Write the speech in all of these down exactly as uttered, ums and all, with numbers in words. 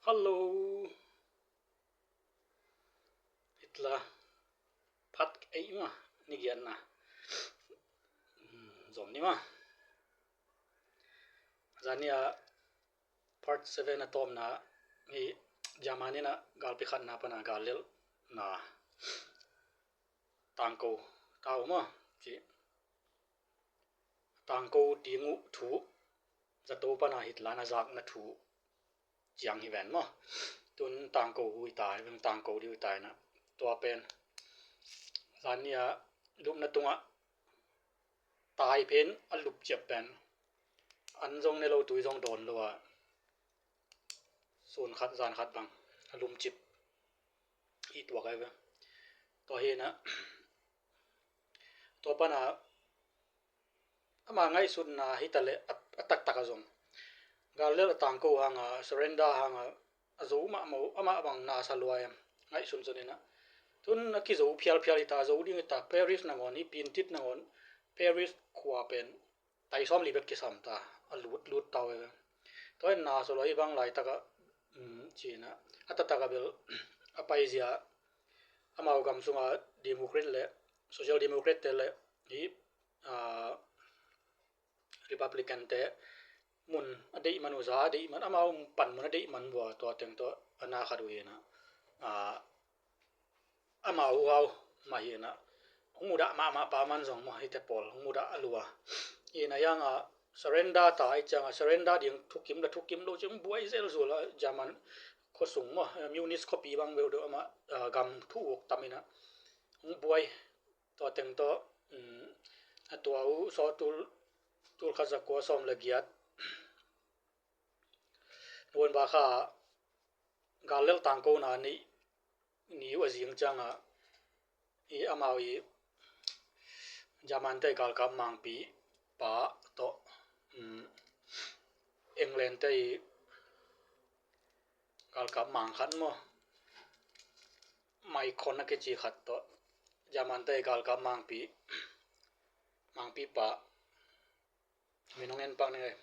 Hello. Itla phat ei ma ni giatna. Hmm, zom ni ma. Zania part seven a tawmna ni, Germany na galpi khatna pana gal lelhna tangko tau ma ci. Tangko ding uh thu, zato pana Hitler na zakna thu ciang hi ven maw. Tun tangko hui tai, tangko ding hui tai na. Tua pen zania lupna tungah tai pen a lupciap pen an zong ne lo, tui zong dawn lo a, sun khat zan khat bang a lumcip hi tuak ai ve. Tua hi na, tua pana ama ngaihsutna hi ta leh a, a taktak a zong gal lelh a tangko hanga, surrender hanga a zo mahmah, amah bang na sa lua em ngaihsun sun hi na. Tun a kizo phialphial hi ta, zo ding hi ta, Paris nangawn hi, Pintit nangawn, Paris khua pen tai sawmli bek kisam ta, a lut lut tau e. Tua in na sa lua hi bang laitak a, um, ci na, a taktak a bel a paizia, amau gam sunga Democrat le Social Democrat te le hi, ah, Republican te mun a deih man uh, za a deih man, amau pan mun a deih man uh a, tua teng tawh a na khat uh hi na. Ah, amau uh hau mah hi na. Hong mudah mahmah pa man zong maw, hite pawl hong mudah a lua. Hi na, hianga surrender ta ahih cianga, surrender ding thukim la thukim lo ci hong buai zelzul a, German khuasung maw, Munich khuapi bang beuh deuh amah, ah, gam thu uk tam hi na. Hong buai. Tua teng tawh, um, a tua uh sawh tul, tul khat za kua sawm le giat, November kha gal lelh tangkona ni, ni uh a zing cianga, i amau i German te galkap mangpi pa tawh, um, England te i galkap mang khat maw, Maikhon a kici khat tawh, German te galkap mangpi, mangpi pa, min hong en pak ni ngai.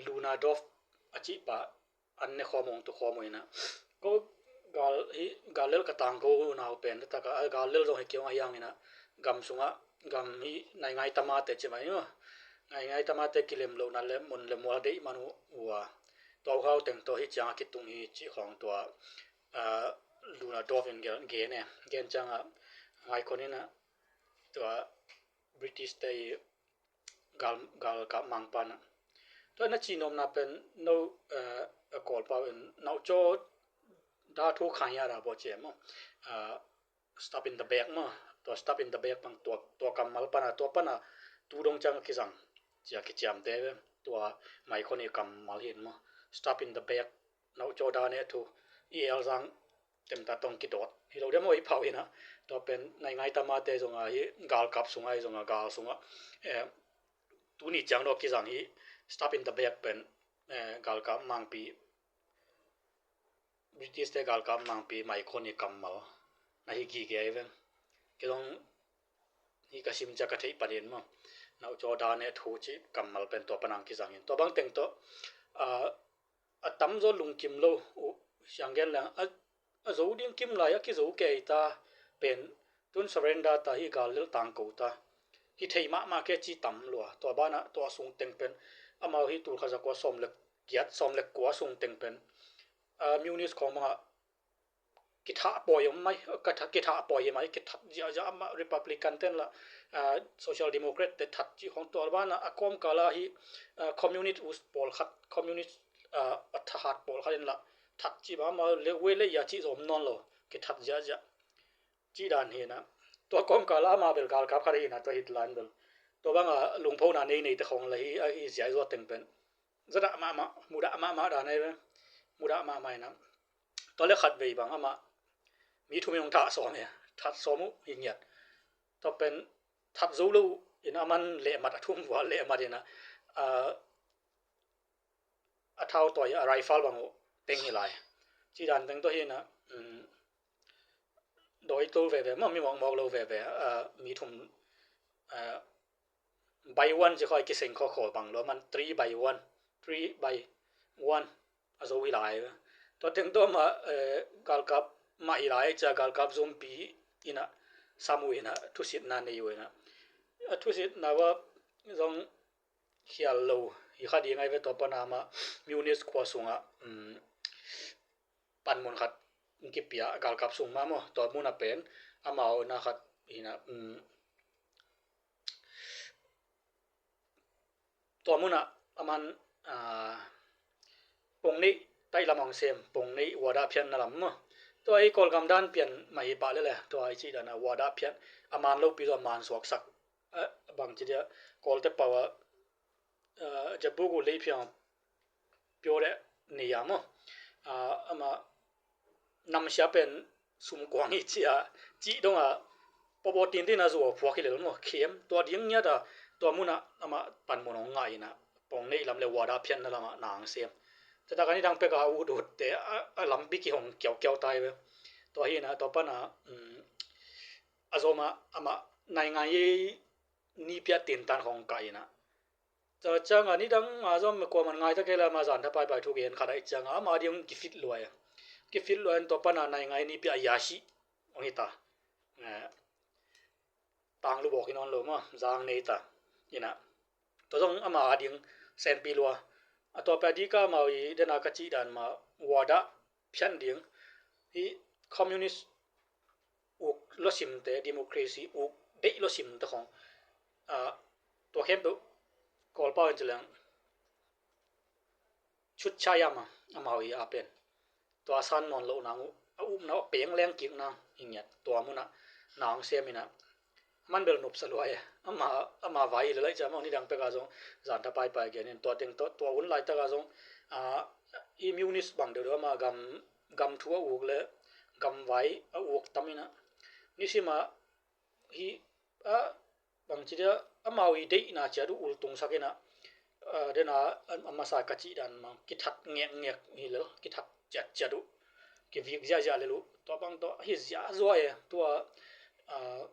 Lunadorf a cih pa an ne khawm uh, tu khawm uh hi na. Ko gal hi, gal lelh ka tangko nau pen, taka gal lelh zong hi kiang a hiang hi na, gam sungah, gam hi naingai tamate ci mai maw. Naingai tamate kilem lohna le mun le mual deih man uh ua. Tua uh hau teng tawh hi ciang a kitung hi cih khawng tua, ah, Lunadorf in gen, gen e. Gen ciang a Maikhon in a tua British te i gal, galkap mangpa na. Tua na ci nuamna pen no, eh, a Kawlpau in nauh caw da thu khang ya da bo ce maw. Eh, stab in the back maw. Tua stab in the back bang tua, tua kammal pana, tua pana tu dong ciang kizang cia kiciamte ve. Tua Maikhon i kammal hi in maw. Stab in the back, nauh caw da ne thu i elzang temta tong kidawt hi lo deuh maw i phau hi na. Tua pen naingai tamate zonga hi galkap sunga hi zonga gal sunga, eh, tuni ciang dawh kizang hi stab in the back pen, eh, galkap mangpi, British te galkap mangpi Maikhon i kammal na hi gige hi ven. Kei zong hi ka sim cia ka theih panin maw. Nauh caw da ne thu cih kammal pen tua panang kizang in. Tua bang teng tawh, ah, a tamzaw lungkim lo uh, siang gen leng, a, a zo ding kim lai a kizo kei ta pen, tun surrender ta hi, gal lelh tangko ta hi thei mahmah ke ci tam lua. Tua banah tua sung teng pen amau hi tul khat za kua sawm le giat, sawm le kua sung teng pen, ah, Munich khawng bangah kithah pawi om mai, ka tha-, kithah pawi mai, kithat ziahziah amah Republican ten la, ah, Social Democrat te that cih khawng, tua banah a kawmkala hi, ah, Communist uh pawlkhat, Communist, ah, a thahat pawlkhat in la that cih bang amah le wei le ia cih zom nawn lo, kithat ziahziah cih dan hi na. Tua kawmkala amah bel galkap khat hi na, tua Hitler in bel. Tua bangah lungphona nei nei te khawng la hi, a hi ziahziah teng pen zadah mahmah, mudah mahmah dan ahi ve. Mudah mahmah hi na. Tua le khatvei bang amah mi thum in hong thah sawm e, that sawm uh hi ngiat. Tua pen that zo lo in a man lehmat, a thum vua lehmat hi na, ah, a thau tawi a rifle bang uh teng hi lai. Ci dan teng tawh hi na, um, dawi tol veve, maw mi mawkmawk lo veve, ah, mi thum, ah, by one ci khawng a kiseng khawkhaw bang lo, aman three by one, three by one a zo hi lai. Tua teng tawh amah, eh, galkap mah hi lai cia, galkap zumpi inah sam uh inah thusitna nei uh inah, a thusitna uh ah zong khial lo hi kha ding ahi ve. Tua pana amah Munich khua sungah, um, panmun khat kipia, galkap sung mah maw, tua munah pen amau na khat hinah, um, tua munah aman, ah, pongneih taih lam hong sem, pongneih wada phiatna lam maw. Tua i Kawlgam dan pian mah hi pah lele, tua i cih dana wada phiat, a man lopi tua man suaksak, ah, bangci dia, Kawlte pau ah, ah, jabugu leiphiang pure nei a maw. Ah, amah namsia pen sumkuang hi cia, cih donga pawbaw tintin a zuau phuak hi lel maw, khem. Tua ding ngiata, tua munah amah panmun hong ngah inah pongneih lam le wada phiatna lamah na hong sem. Tua tak a nidang peka a ut utte a, a lampi kihong kiaukiau tai ve. Tua hinah tua pana, um, a zomah amah naingai ni pia tintan hong kah inah, tua cianga nidang a zom kuaman ngaita kei la, ama zantha paipai thugen khat aih cianga ama ding kifit luai. Kifit luai in tua pana naingai ni pia a yasi hong hita. Eh, tanglu bawk hi nawn lo maw, zang nei ta inah. Tua zong ama a ding senpi lua. A tua pia dika amau i dena ka cih dan mah wada phian ding. Hi communist uk lawsimte, democracy uk deih lawsimte khong, ah, tua khempeuh Kawlpau in ci leng chutchayama amau i a pen. Tua san nawn loh nang uh, a upna uh a peng leng kik nang hi ngiat, tua munah na hong sem inah. Man bel nopsa luai e. Ama, ama vai hi lelai ciamah nidang peka zong zantha paipai gen in, tua teng tua, tua hun laitaka zong, ah, i Munich bang deuhdeuh ama gam, gam thu a uk le gam vai a uk tam inah. Nisima hi, ah, bangci dia, amau i deihna ciat uh ultungsak inah, ah, dena a, a masa ka cih dan mang kithat ngekngek hi lel, kithat ciatciat uh, kivik ziahziah lel uh, tua bang tua hi ziahzuah e. Tua, ah,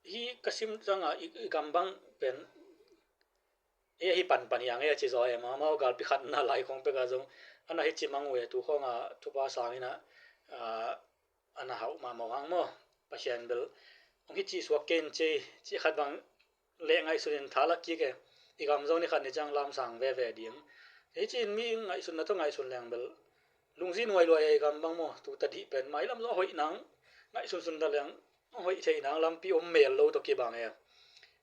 hi ka sim zanga i, i gam bang pen, e, hi panpan hiang e a ci zaw e, ma, amau galpi khatna lai khong peka zong ana hi ci mang uh e, tu khonga thupha sang inah, ah, ana hauh mahmah hang maw. Pasian bel hong hi cih suak kei in ci, cih khat bang leh ngaihsun in tha lak kik e. I gam zong ni khat ni ciang lamsang veve ding. Hi ci in mi ngaihsunna tawh ngaihsun leng bel lungzi nuai luai e i gam bang maw. Tu tadih pen mailam zong a hoih nang, ngaihsunsun ta leng a hoih thei nang, lampi om mel lo tawh kibang e.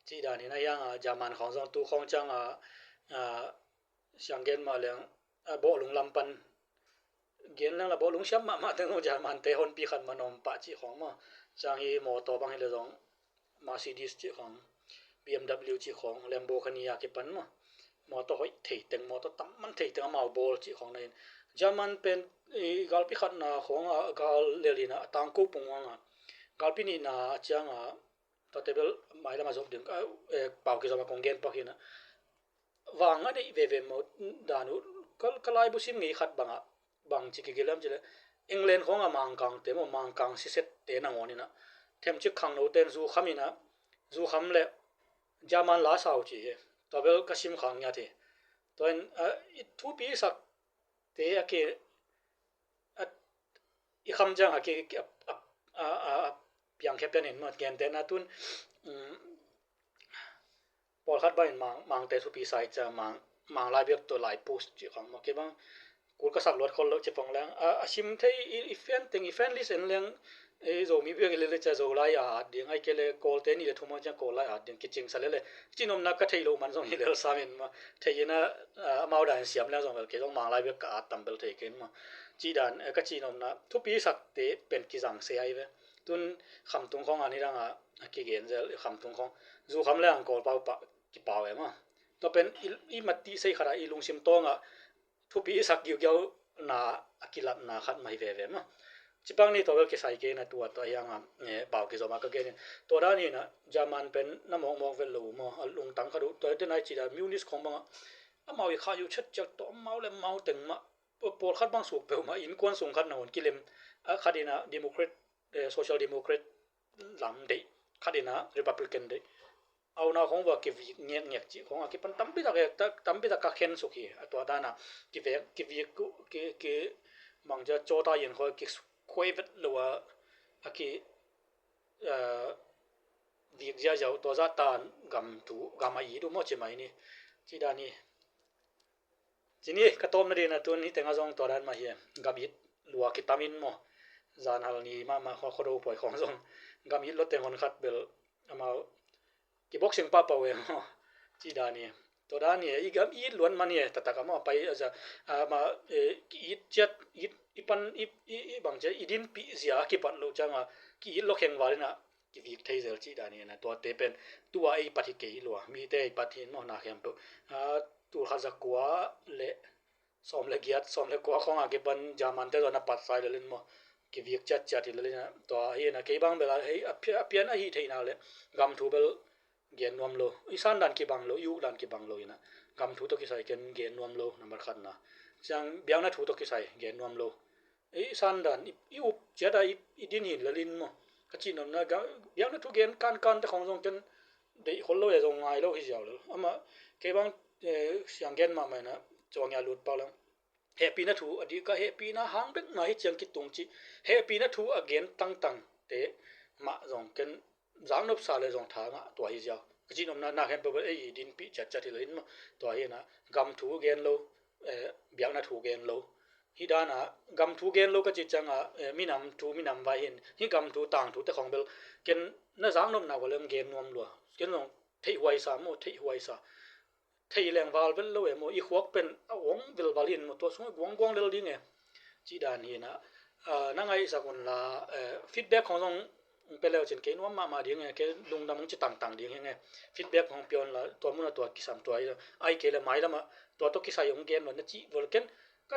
Cih dan hi na hianga German khawng zong tu khawng cianga, ah, siang gen mah leng, ah, bawhlung lam pan gen leng la bawhlung siam mahmah teng zong German te honpi khat man om pah cih khawng maw. Ciang hi mawtaw bang hi le zong Mercedes cih khawng, B M W cih khawng, Lamborghini a kipan maw. Mawtaw hoih thei teng, mawtaw tam man thei teng amau bawl cih khawng na in. German pen i galpi khatna khawng a gal lel inah tangko pung hanga, galpi nihna a cianga, tuate bel mailam a zop ding, ah, eh, pau kizom a kong gen pak hinah. Vang a neih veve maw dan uh, ka, ka laibu sim ngei khat bangah bangci kigil hiam cih leh England khawng a Mangkangte maw, Mangkang sisette nangawn inah themcik khangnote in zukham inah, zukham le German la sau ci hi. Tua bel ka sim khang ngiat hi. Tua in, ah, i thupi sakte a ki, a, i kham ciang a ki, ki, a, a, a, a piangkhia pian in maw, gentehna tun, um, pawlkhat bangin Mang, Mangte thupi sa hi cia, Mang, Mang lai biak tawh lai post cih khawng maw, kei bang kul ka sak luat khol loh ci pong leng, a, a sim thei i, i fan teng, i fan list en leng, i Zomi biak i lele cia Zolai a at ding, ai kei le Kawlte nih le thum a cia Kawllai a at ding, kicing sa lele. Cihnopna ka theih loh man zong hi lel sangin maw, thei ina, a, amau dan siam leng zong bel kei zong Mang lai biak ka at tam bel thei kei in maw. Cih dan, eh, ka cihnopna, thupi sakte pen kizang se ahi ve. Tun khamtung khawng a nidang a, a kigen zel, khamtung khawng. Zukham le ang Kawlpau pah kipau e maw. Tua pen i, i mati sei khat a i lungsim tawng a thupi i sak giugiau na a kilatna khat mah hi veve maw. Cipang ni tua bel kisai kei na tua tua hiang a, eh, pau kizom a ka gen in. Tua dan hi na German pen na mawkmawk vet lo uh maw. A lungtang khat uh. Tua hi te nai ci da Munich khawng bang a. Amau i kha yu chet ciak tawh amau le amau teng mah. Pawl khat bang suk peuhmah innkuan sung khat nangawn kilem, a khat ina Democrat, eh, Social Democrat lam deih, khat ina Republican deih. Au na khong va kivik ngekngek cih khong a kipan tampi tak, tampi tak ka khensuk hi. A tua dana kivek, kivik, ki, ki, bangcia cawta yen khoi kikhuai vet lo a, a ki, eh, vik ziahziah uh, tua zah tan gam thu, gam a it uh maw ci mai ni. Ci dan hi. Ci ni ka tawpna dina tun hi tenga zong tua dan mah hi. Gam it lua kitamin maw. Zan hal ni mahmah khuado puai khong zong gam it lo teng hon khat bel amau kiboxing pahpah uh e maw. Ci dan hi. Tua dan hi, i gam it luan man hi, taktak a maw pai a za, a ma, eh, i it ciat, i it, i pan, i, i, i bangcia, i dinpih zia a kipat loh cianga ki it lo kheng val ina kivik thei zel cih dan hi na. Tuate pen tua ei pat hi kei lua, mite ei pat hi maw na khempeuh. A, tul khat za kua le sawm le giat, sawm le kua khong a kipan German te zong a pat sai lel in maw. Kivik ciatciat hi lel ina, tua hi na kei bang bel a, hei, a pia-, a pian a hi theihna le gam thu bel gen nuam lo. I san dan kibang lo, i uk dan kibang lo ina, gam thu tawh kisai ken gen nuam lo, nambar khatna. Ciang biakna thu tawh kisai gen nuam lo. I san dan, i, i up ciat a i, i din hin lel in maw. Ka cih nopna, ga-, biakna thu gen kankan te khong zong ken deih khol lo e, zong ngai lo hi ziau lo. Amah kei bang, eh, siang gen mahmah ina, cuang ia lut pak lang. Hehpihna thu a dih ka, hehpihna hang bek mah hi ciang kitung cih. Hehpihna thu a gen tangtangte mah zong ken zaknopsa le zong tha ngah tua hi ziau. Ka cih nopna, na khempeuh bel ei i dinpih ciatciat hi lo in maw. Tua hi na, gam thu gen lo, eh, biakna thu gen lo. Hi dana gam thu gen lo ka cih cianga, eh, minam thu minam vai hin, hi gam thu tangthu te khong bel ken na zaknopna uh a leng gen nuam lua. Ken zong theihhuai sa maw, theihhuai sa. Thei leng val vel lo e maw, i khuak pen a uang velval in maw, tua sungah guangguang lel ding e. Cih dan hi na, ah, na ngaihsak un la, eh, feedback khong zong pe leu cin kei nuam mahmah ding e, kei lungdam hong ci tangtang ding hi nge. Feedback khong pia un la, tua mun a tua kisam tua hi lo. Ai kei le mai lamah tua tawh kisai hong gen lo na cih vel ken ka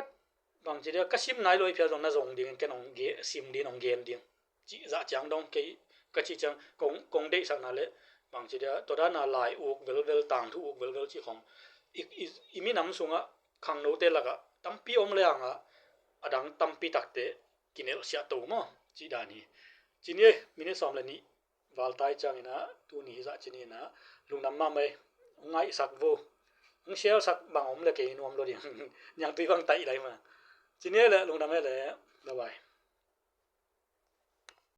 bangci dia ka sim nai lo i phial zong na zong ding in ken hong ge-, sim ding hong gen ding. Cih zah ciang dong kei ka cih ciang kong, kong deihsakna le bangci dia tua dana lai uk velvel, tangthu uk velvel cih khong i, i, i minam sungah khangnote lakah tampi om le hangah a dang tampi takte kinelh siah to maw cih dan hi. Ci ni e, minit sawm le nih val tai ciang ina, tuni hi zah ci ni ina, lungdam mahmah e. Hong ngaihsak vo, hong share sak bang om le kei nuam lo ding. Niangtui bang taih lai ma. Ci ni e le, lungdam e le. Bye bye.